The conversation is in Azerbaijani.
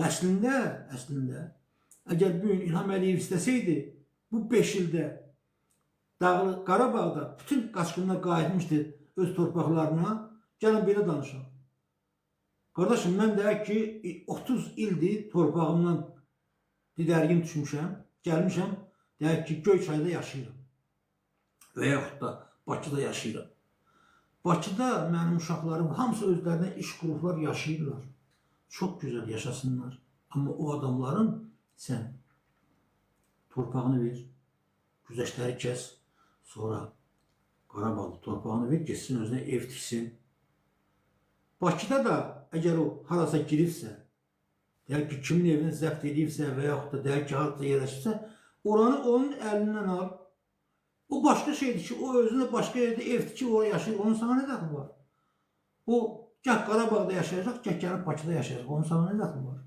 Əslində, əgər bu gün İlham Əliyev istəsəydi, bu 5 ildə Dağlı Qarabağda bütün qaçqınlar qayıtmışdı öz torpaqlarına. Gəlin belə danışaq. Qardaşım, mən deyək ki, 30 ildir torpağımdan didərgin düşmüşəm, gəlmişəm, deyək ki, Göyçayda yaşayıram. Və yaxud da Bakıda yaşayıram. Bakıda mənim uşaqlarım hamısı özlərinə iş qurublar, yaşayırlar. Çox gözəl yaşasınlar. Amma o adamların sən torpağını ver, güzəştləri kəs, sonra Qarabağda torpağını ver, getsin özünə ev tiksin. Bakıda da əgər o harasa giribsə, deyək ki, kimin evini zəbt edibsə və yaxud da deyək ki, harada yerləşibsə, oranı onun əlindən al. O başqa şeydir ki, o özünə başqa yerdə ev tikib oraya yaşayır. Onun sana nə dəxli var? O gah Qarabağda yaşayacaq, gah gəlib Bakıda yaşayacaq. Onun sana nə dəxli var?